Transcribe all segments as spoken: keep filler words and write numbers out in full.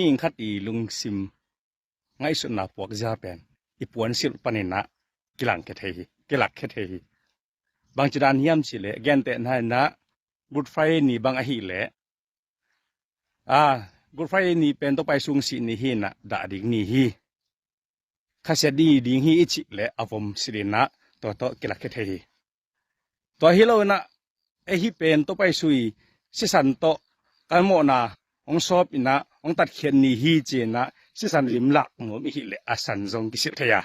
Mihing khat i lungsim ngaihsutna puakzia pen i puansilh panin ah kilangkhia thei hi, kilakkhia thei hi. Bangci dan hiam cih leh, gentehna in ah Good Friday ni bang ahih leh, a, Good Friday ni pen Topa Jesu hong sih ni hi in ah, dah ding ni hi, khasiat ni ding hi i cih leh a vom silh in ah tua tawh kilakkhia thei hi. Tua hi lo in ah, ei, hih pen Topa Jesu i sisan tawh ka mawhna hong sawp in ah hong tatkhiat ni hi ci in ah sisan lim lak nuam i hih leh a san zong kisilh thei a.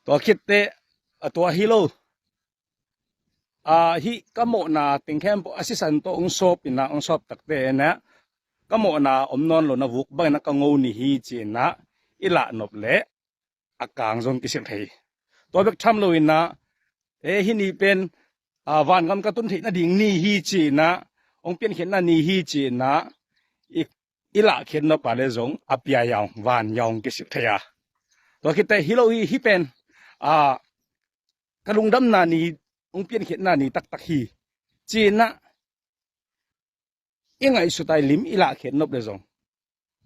Tua khit teh, a, tua hi lo, a, hih ka mawhna teng khempeuh a sisan tawh hong sawp in ah, hong sawp tak teh in ah ka mawhna om nawn lo na vuk bang in ah ka ngo ni hi ci in ah i lahnop leh a kang zong kisilh thei hi. Tua bek tham lo in ah, e, hih ni pen, a, vangam ka tun theih nading ni hi ci in ah, hong piankhiatna ni hi ci in ah i, i lahkhiat nop a leh zong a pia, ia hong van, ia hong kisilh thei a. Tua khit teh hi lo hi, hih pen, a, ka lungdamna ni, hong piankhiatna ni taktak hi ci in ah i ngaihsut a, i lim i lahkhiat nop leh zong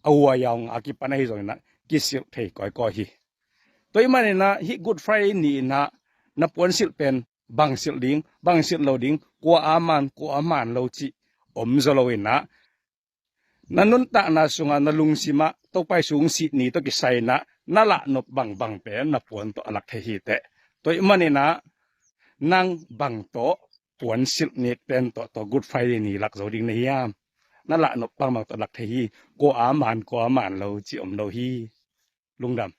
a hua, ia hong, a kipan ahi zong in ah kisilh thei kawikawi hi. Tua ahih manin ah hih Good Friday ni in ah na puansilh pen bang silh ding, bang silh lo ding, kua a man, kua a man lo cih om zaw lo in ah, na nuntakna sungah, na lungsim ah Topa Jesu hong sih ni tawh kisai in ah na lahnop bangbang pen na puan tawh a lak thei hi teh. Tua ahih manin ah nang bang tawh puansilh ni pen tawh, tua Good Friday ni lak zo ding na hiam? Na lahnop bangbang tawh lak thei hi. Kua a man, kua a man lo cih om lo hi. Lungdam.